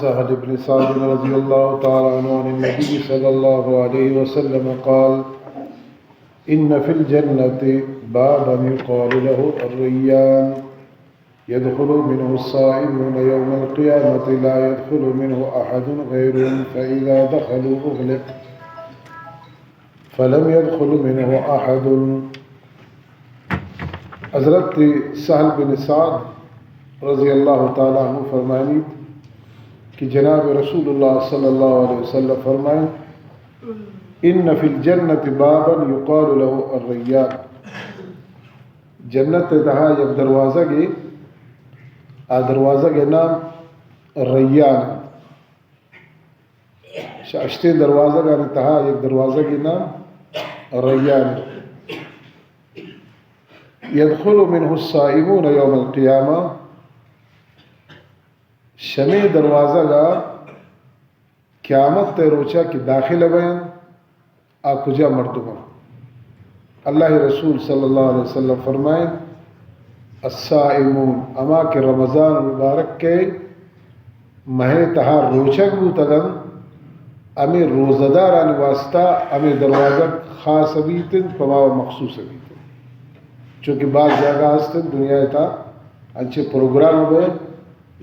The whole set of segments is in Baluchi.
سهل بن سعد رضي الله تعالى عنه عن النبي صلى الله عليه وسلم قال: إن في الجنة بابا يقال له الريان، يدخل منه الصائمون يوم القيامة، لا يدخل منه أحد غيرهم، فإذا دخلوا أغلق فلم يدخل منه أحد. حضرت سهل بن سعد رضی اللہ تعالی عنہ فرمائنی کہ جناب رسول اللہ صلی اللہ علیہ وسلم فرمائیں: إن في الجنة بابا يقال له الريان. جنت ءِ تہا یک دروازگے، آ دروازگ ءِ نام ریان اِنت. شہ ہشتیں دروازگانی تہا یک دروازگے نام ریان اِنت. يدخل منه الصائمون يوم القيامة. شمے دروازگ ءَ قیامت ءِ روچا کہ داخل بینت، آ کجا مردم اَنت؟ اللہ ءِ رسول صلی اللہ علیہ وسلم فرمائیں: الصائمون، ہما کہ رمضان مبارک ءِ ماہ ءِ تہا روچگ بوتگ اَنت، ہمے روزہ دارانی واسطہ ہمے دروازگ خاص بیت اَنت، پہ ما مخصوص بیت اَنت. چونکہ بعض جاگہ ہست اَنت دنیا ءِ تہا انچیں پروگرام بہ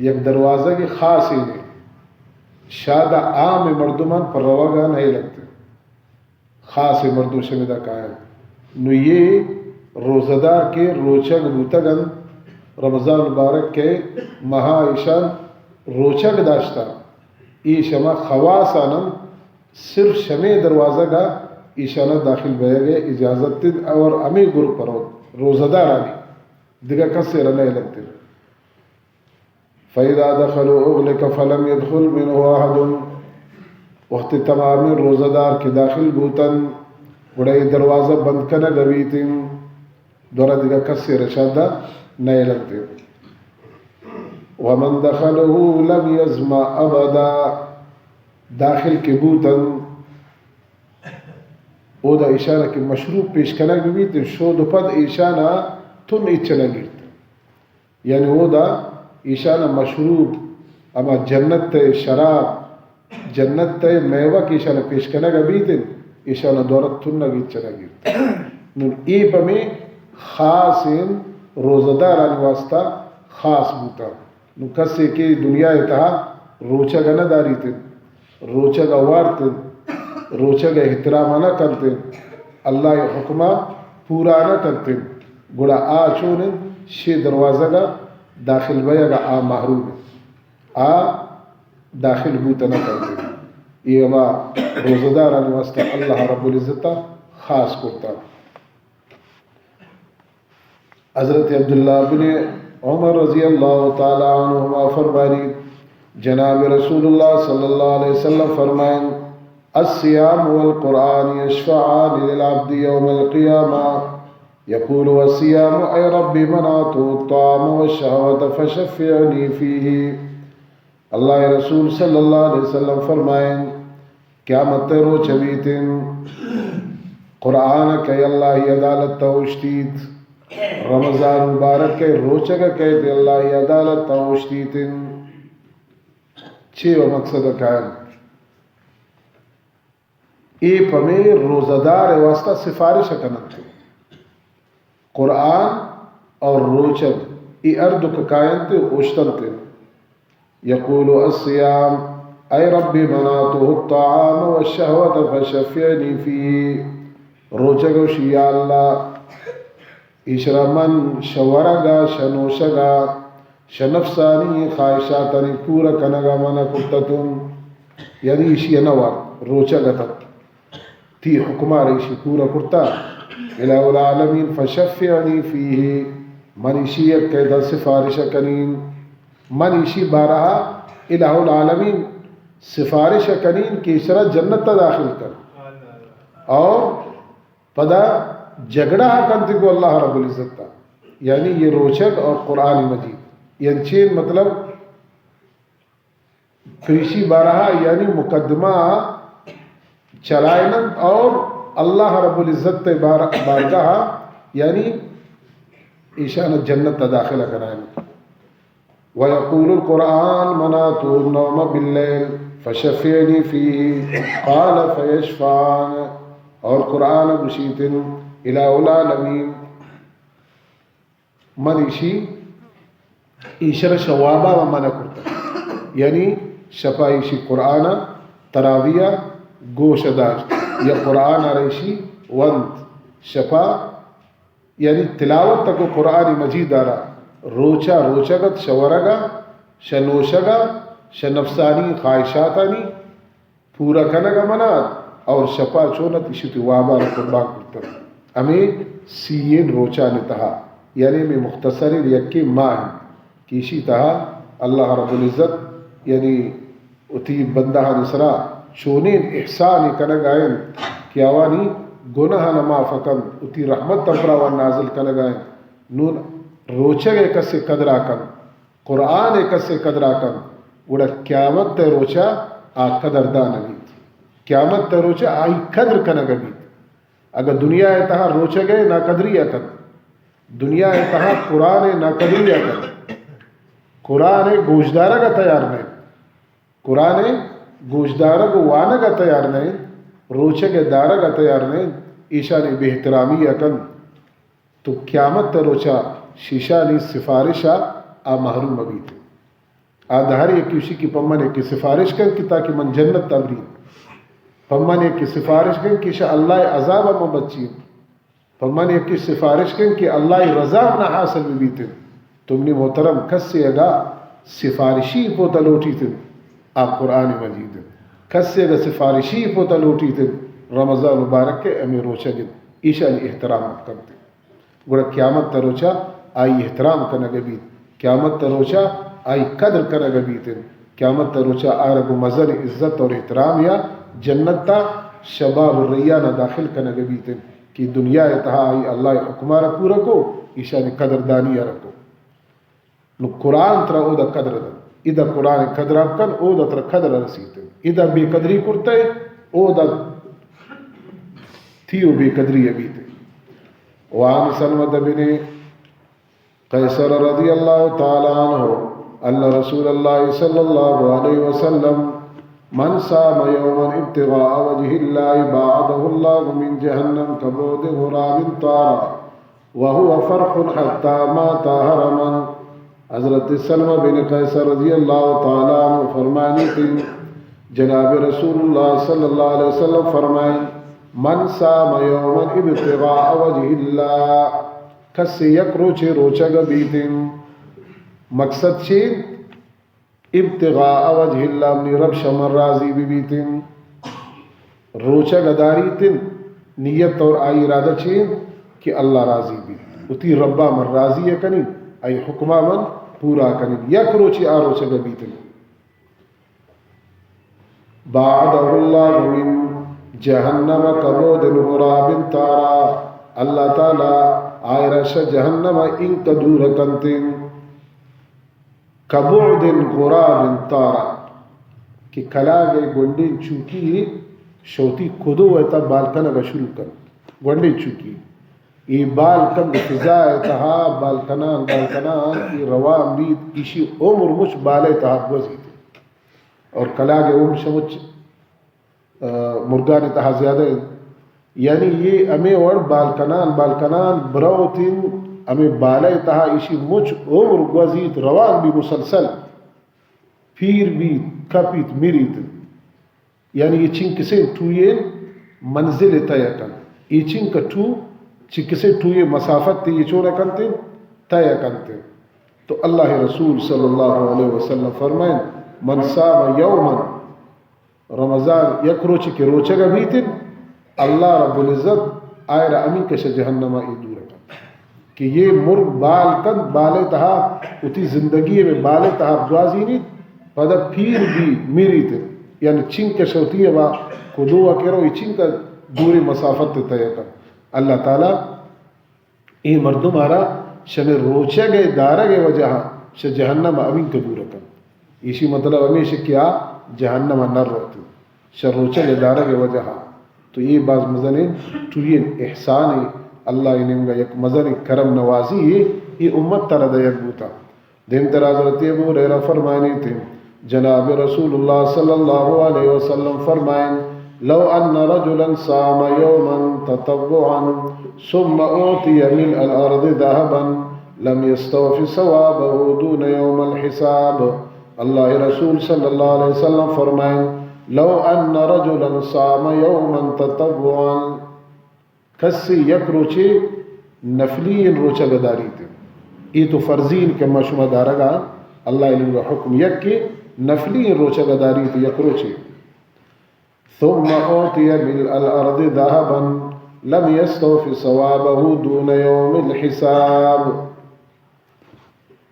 یک دروازگ خاصیں اِنت، شادا عام مردمان پہ روگ ءَ نئیلنت، خاصیں مردم شمدا کاینت. نوں اے روزہ دار کہ روچگ بوتگ اَنت، رمضان مبارک ءِ ماہ ءَ ایشان روچگ داشتہ، اے شما خواصان اَنت، صرف شمے دروازگ ءَ ایشان ءَ داخل بیگ ءِ اجازت اِنت اور ہمے گروپ ءَ روت، روزہ دارانی، دگہ کسے ءَ را نئیلنت. فإذا دخلوا أغلق فلم يدخل منه أحد. وقت تمامیں روزہ دار کہ داخل بوتن، گڑا اے دروازہ بند کنگ بیت اَنت، دوبارہ دگہ کسے ءَ را شادا نئیلنت. ومن دخله لم يظمأ أبدا. داخل کہ بوتن، اودا ایشان ءَ کہ مشروب پیش کنگ بہ بیت، شود ءَ پد ایشان ءَ تن ہچ نہ گیرت. یعنی اودا ایشان ءَ مشروب، ہما جنت ءِ شراب، جنت ءِ میوہ کہ ایشان ءَ پیش کنگ بیت اَنت، ایشان ءَ دوبارہ تنگ ہچ نہ گیرت. نوں اے پمے خاصیں روزہ دارانی واسطہ خاص بوتگ. نوں کسے کہ دنیا ءِ تہا روچگ ءَ نہ داریت اَنت، روچگ ءَ وارت اَنت، روچگ ءِ احترام ءَ نہ کنت اَنت، اللہ ءِ حکم ءَ پورا نہ کنت اَنت، گڑا آ چون اِنت؟ شے دروازگ ءَ داخل بیگ ءَ آ محروم اِنت، آ داخل بوت نہ کنت اَنت. اے ہما روزہ دارانی واسطہ اللہ رب العزت ءَ خاص کرتگ. حضرت عبداللہ بن عمر رضی اللہ تعالی عنہما فرمائنی، جناب رسول اللہ صلی اللہ علیہ وسلم فرمائیں: الصيام والقرآن يشفعان للعبد يوم القيامة، يقول: الصيام، أي رب منعته الطعام والشهوة فشفعني فيه. اللہ ءِ رسول صلی اللہ علیہ وسلم فرمائیں، قیامت ءِ روچ بیت اِنت، قرآن کئیت اللہ ءِ عدالت ءَ اوشتیت، رمضان مبارک ءِ روچگ کئیت اللہ ءِ عدالت ءَ اوشتیت اِنت. چے و مقصد کاینت؟ اے پمے روزہ دار ءِ واسطہ سفارش کننت. قرآن اور روچگ، اے ہر دو کہ کاینت و اوشتنت. يقول: الصيام، أي رب منعته الطعام والشهوة فشفعني فيه. روچگ گوشی، یا اللہ، ایشرا من شہ ورگ ءَ، شہ نوشگ ءَ، شہ نفسانی خواہشاتانی پورا کنگ ءَ منع کرتہ تو، یعنی ایشی ءَ نہ وارت، روچگ ءَ اتت، تئی حکم ءَ را ایشی پورا کرتہ. الہ العالمین فشفعنی فیہ، من ایشی ءَ کئیت ءَ سفارش ءَ کنین، من ایشی بارہ ءَ الہ العالمین سفارش ءَ کنین کہ ایشرا جنت ءَ داخل کن. اور پدا جھگڑا کنت گوں اللہ رب العزت ءَ. یعنی یہ روچگ اور قرآن مجید، یہ انچین مطلب پیشی بارہ ءَ یعنی مقدمہ چلائیننت اور اللہ رب العزت ءِ بار-، بارگاہ ءَ یعنی ایشان جنت ءَ داخل کنائینت. ويقول القرآن: منعت النوم بالليل فشفعني فيه، قال: فيشفعان۔ اور قرآن گوشیت انت، الہ العالمین، من ایشی، ایشرا شہ وابا من منع کرتا۔ یعنی شپا ایشی قرآن تراویح گوش داشت یا قرآن را ایشی وند شپا، یعنی تلاوت تکو قرآن مجید آرا، روچا روچگ ات شہ ورگا، شہ نوشگا، شہ نفسانی خواہشاتانی پورا کنگا منات، اور شپا چون ات ایشی وتی وابا را قربان کرتگ۔ ہمیں سی این روچانی تہا، یعنی ہمیں مختصر یکے ماہ انت کہ ایشی تہا اللہ رب العزت یعنی وتی بندہانی سرا چونیں احسانے کنگا انت کہ آوانی گناہاں معاف کنت، وتی رحمت ہم پر آوان نازل کنگا انت۔ نون روچگ ء کسے قدرا کنت، قرآن ء کسے قدرا کنت، گڑا قیامت ء روچا آ قدردان بیت۔ قیامت ء روچا آئی قدر کنگ بیت۔ اگہ دنیا ء تہا روچگ ء ناقدری ء کنت، دنیا ء تہا قرآن ء ناقدری ء کنت، قرآن ء گوشدارگ ء تیار نہ انت، قرآن ء گوشدارگ و وانگ ء تیار نہ انت، روچگ ء دارگ ء تیار نہ انت، ایشانی بے احترامی ء کنت، تو قیامت ء روچا شیشانی سفارش ء آ محروم بیت۔ آ دہر یکی گوشی کہ پمن یکی سفارش کن کہ تاکہ من جنت ء برین، پمن یکی سفارش کن کہ شہ اللہ ء عذاب ء من بچین۔ پہ من یکے سفارش کن کہ اللہ ء رضا منا حاصل بہ بیت انت۔ تو منی محترم، کسے اگا سفارشی پوتا لوٹیت انت، آ قرآن مجید انت۔ کسے اگا سفارشی پوتا لوٹیت انت، رمضان مبارک ء ہمے روچگ انت، ایشانی احترام کنت۔ گڑا قیامت ء روچا آئی احترام کنگ بیت۔ قیامت ء روچا آئی قدر کنگ بیت انت۔ قیامت ء روچا آرا گوں مزن عزت اور احترام یا جنت ء شباب الریان ء داخل کنگ بیت انت کہ دنیا ء تہا آئی اللہ ء حکم ء را پورا کو، ایشانی قدردانی ء را کو۔ نو قرآن ترا اودا قدر دنت۔ ادا قرآن قدر ء بکن، اودا ترا قدر رسیت انت۔ ادا بے قدری کرتئے، اودا تیو بے قدری ء بیت انت۔ وعن سلمة بن قيصر رضي الله تعالى عنه أن رسول الله صلى الله عليه وسلم: من صام يوما ابتغاء وجه الله باعده الله من جهنم كبعد غراب طار وهو فرخ حتى مات هرما. حضرت سلمة بن قيصر رضي الله تعالى عنه فرمائنی کہ جناب رسول اللہ صلی اللہ علیہ وسلم فرمائیں: من صام يوما ابتغاء وجه الله، کسے یک روچے روچگ بیت انت، مقصد چی انت؟ ابتغاء وجه الله، منی رب شہ من راضی بہ بیت انت۔ روچگ داریت انت، نیت اور آئی ارادہ چی انت؟ کہ اللہ راضی بیت، وتی ربا من راضی کنین، آئی حکما من پورا کنین۔ یک روچے آ روچگ بیت انت۔ بعده الله من جهنم كبعد غراب طار، اللہ تعالی آئرا شہ جہنم ء انکہ دور کنت انت، كبعد غراب طار، کہ کلاگ ء گونڈیں چوکی شہ وتی کدو ء تہ بال کنگ ء شروع کنت۔ گونڈیں چوکی اے بال کنت، فضا ء تہا بال کنان، بال کنان، اے روان بیت، ایشی عمر مچ بال ء تہا گوزیت۔ اور کلاگ ء عمر شہ مچ، آ، مرگانی تہا زیادہ انت۔ یعنی اے ہمے وڑ بال کنان، بال کنان بروت انت، ہمے بال ء تہا ایشی مچ عمر گوزیت، روان بی مسلسل، پیر بیت، کپیت، مریت۔ یعنی اے چنکسیں ٹوئیں منزل ء طے کنت۔ اے چنکہ ٹو، چنکسیں ٹوئیں مسافت ء اے چون کنت انت؟ طے کنت انت۔ تو اللہ رسول صلی اللہ علیہ وسلم فرمائیں: من صام یوما، رمضان یک روچے کہ روچگ بیت انت، اللہ رب العزت آئرا ہمینکہ شہ جہنم ء اے دور کنت۔ کہ اے مرگ بال کنت، بال ء تہا وتی زندگی ء بال ء تہا گوازینیت، پدا پیر بی مریت، یعنی چنکہ شہ وتی ہما کدو ء کرو، اے چنکہ دوریں مسافت ء طے کنت۔ اللہ تعالی اے مردم آرا شہ ہمے روچگ ء دارگ ء وجہ ء شہ جہنم ء ہمینکہ دور کنت۔ ایشی مطلب ہمیش کہ آ جہنم ء نہ روت۔ شہ روچگ ء دارگ ء وجہ ء۔ تو اے باز مزنیں ٹوئیں احسانے، اللہ ء نیمگا یک مزنیں کرم نوازی یے اے امت ترا دئیگ بوتا۔ دیمتر حضرت ابو ہریرہ فرمائنیت، جناب رسول اللہ صلی اللہ علیہ وسلم فرمائن، لو ان رجلا صام یوما تطوعا ثم اعطی ملء الارض ذهبا لم یستوف ثوابه دون یوم الحساب۔ اللہ رسول صلی اللہ علیہ وسلم فرمائن، لو ان رجلا صام یوما تطوعا، کسے یک روچے نفلی روچگ داریت، اے تو فرضی کہ ما شما دارگا، اللہ لوگا حکم یک کہ نفلی روچگ داریت یک روچے، ثم اعطی ملء الارض ذهبا لم یستوف ثوابه دون یوم الحساب۔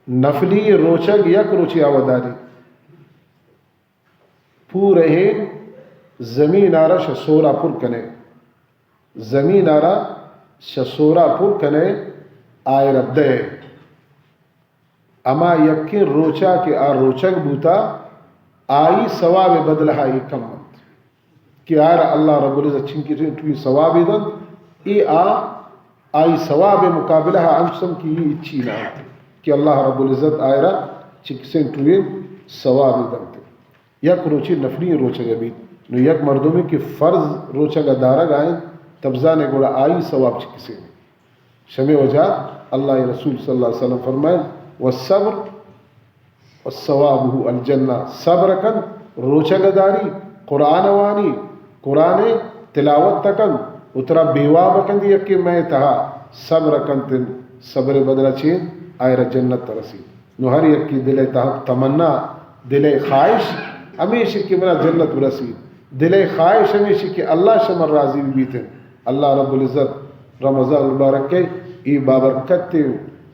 نفلی روچگ یک روچے آ داریت، پورہیں زمین آرا شہ سورا پر کنے، زمین آرا شہ سورا پر کنے، آئرا دئے۔ ہما یکیں روچا کہ آ روچگ بوتا، آئی ثواب بدلہ آئی کم انت کہ آئرا اللہ رب العزت چنکسیں ٹوئیں ثوابے دنت، اے آ آئی ثواب مقابلہ انچم کہ اے ہچی نہ انت کہ اللہ رب العزت آئرا چنکسیں ٹوئیں ثوابے دنت۔ یک روچے نفلی روچگ بیت، نو یک مردمے کہ فرض روچگ دارگ آئیں، تبزانے گڑا آئی ثواب چنکسیں۔ شمے وجہ اللہ رسول صلی اللہ علیہ وسلم فرمائن، والصبر وثوابه الجنہ، صبر کن، روچگ داری، قرآن وانی، قرآن تلاوت کن، اترا بیواب کن دی یکے مئے تہا، صبر کن تن، صبر بدلہ چین، آئرا جنت رسی۔ نو ہر یکے دل تہا تمنا، دل خواہش ہمیش کہ منا جنت برسی، دل خواہش ہمیش کہ اللہ شمر راضی بیتن۔ اللہ رب العزت رمضان المبارک ءِ اے بابرکت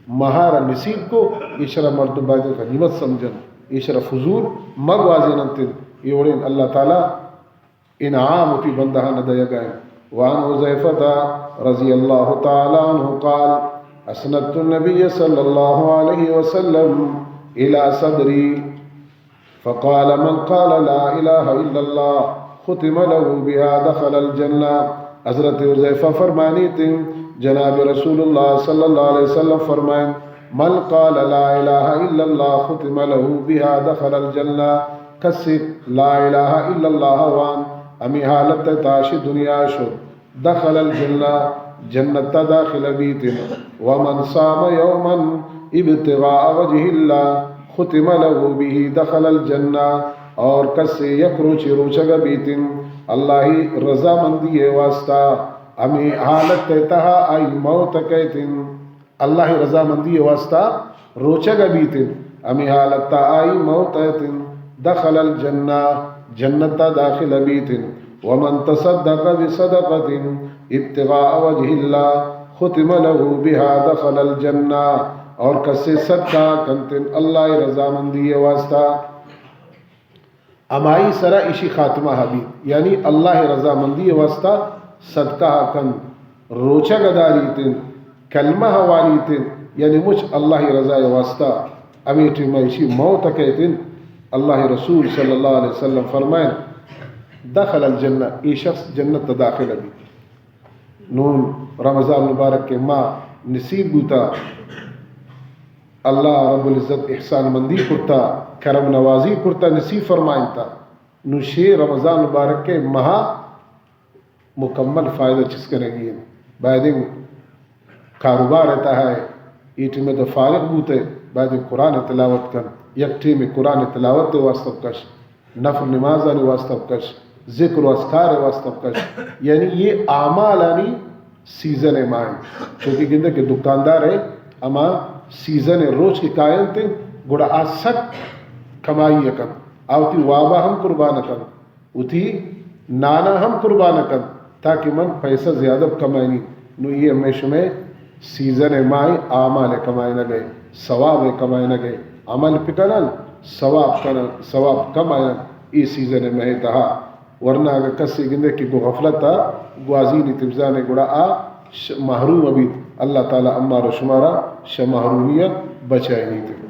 ماہارا نصیب کو، ایشرا مردم باید غنیمت سمجھن، ایشرا فضول مگوازیننت۔ اے وڑیں اللہ تعالی انعام وتی بندہاں دئیگا انت۔ وعن حذیفة رضی اللہ تعالی عنہ قال، اسندت النبی صلی اللہ علیہ وسلم الی صدری فقال، من قال لا الہ الا اللہ ختم له بها دخل الجنہ۔ حضرت حذیفہ فرمانیت، جناب رسول اللہ صلی اللہ علیہ وسلم فرمائن، من قال لا الہ الا اللہ ختم له بها دخل الجنہ، کسے لا الہ الا اللہ وان، ہمے حالت تہا شہ دنیا شت، دخل الجنہ، جنت ءَ داخل بیت۔ ومن صام یوما ابتغاء وجہ اللہ ختم له به دخل الجنہ، اور کسے یک روچے روچگ بیت اللہ رضامندی واسطہ، ہمے حالت تہا آئی موت کیت۔ اللہ رضامندی واسطہ روچگ بیت انت، ہمے حالت ءَ آئی موت ایت انت، دخل الجنہ، جنت ءَ داخل بیت انت۔ ومن تصدق بصدقة ابتغاء وجه الله ختم له بها دخل الجنہ، اور کسے صدقہ کنت انت اللہ رضامندی واسطہ، ہمائی سرا ایشی خاتمہ بیت، یعنی اللہ رضامندی واسطہ صدقہ کنت، روچگ داریت انت، کلمہ وانیت انت، یعنی مچ اللہ رضا واسطہ۔ ہمے ٹیما ایشی موت کیت انت، اللہ رسول صلی اللہ علیہ وسلم فرمائن، دخل الجنہ، اے شخص جنت داخل بیت۔ نون رمضان مبارک کہ ماہ نصیب بوتا، اللہ رب العزت احسان مندی کرتا، کرم نوازی کرتا، نصیب فرمائنتا۔ نو شے رمضان مبارک کہ ماہ مکمل فائدہ چست کنگی انت۔ بایدیں کاروبار تہا ئے، اے ٹیم تو فارغ بوتے، بایدیں قرآن تلاوت کن، یک ٹیم قرآن تلاوت واسطہ کش، نفل نمازانی واسطہ بکش، ذکر و اذکار واسطہ بکش، یعنی اے اعمالانی سیزن ماہ انت۔ چونکہ گندے کہ دکاندار ئے، ہما سیزن روچ کہ کاینت، گڑا آ سک کمائی کنت، آ وتی وابا ہم قربان کنت، وتی نانا ہم قربان کنت، تاکہ من پیسہ زیادہ کمائینی۔ نو اے ہمے شمے سیزن ماہ اعمال کمائینگ ئے، ثواب کمائینگ ئے، عمل بکنن، ثواب کنن، ثواب کمائینن، اے سیزن ماہ تہا۔ ورنہ اگہ کسے گندے کہ گوں غفلت ءَ گوازینیت بزانے، گڑا آ ش-، محروم بیت۔ اللہ تعالی امار و شمارا شہ محرومی ءَ بچائینیت۔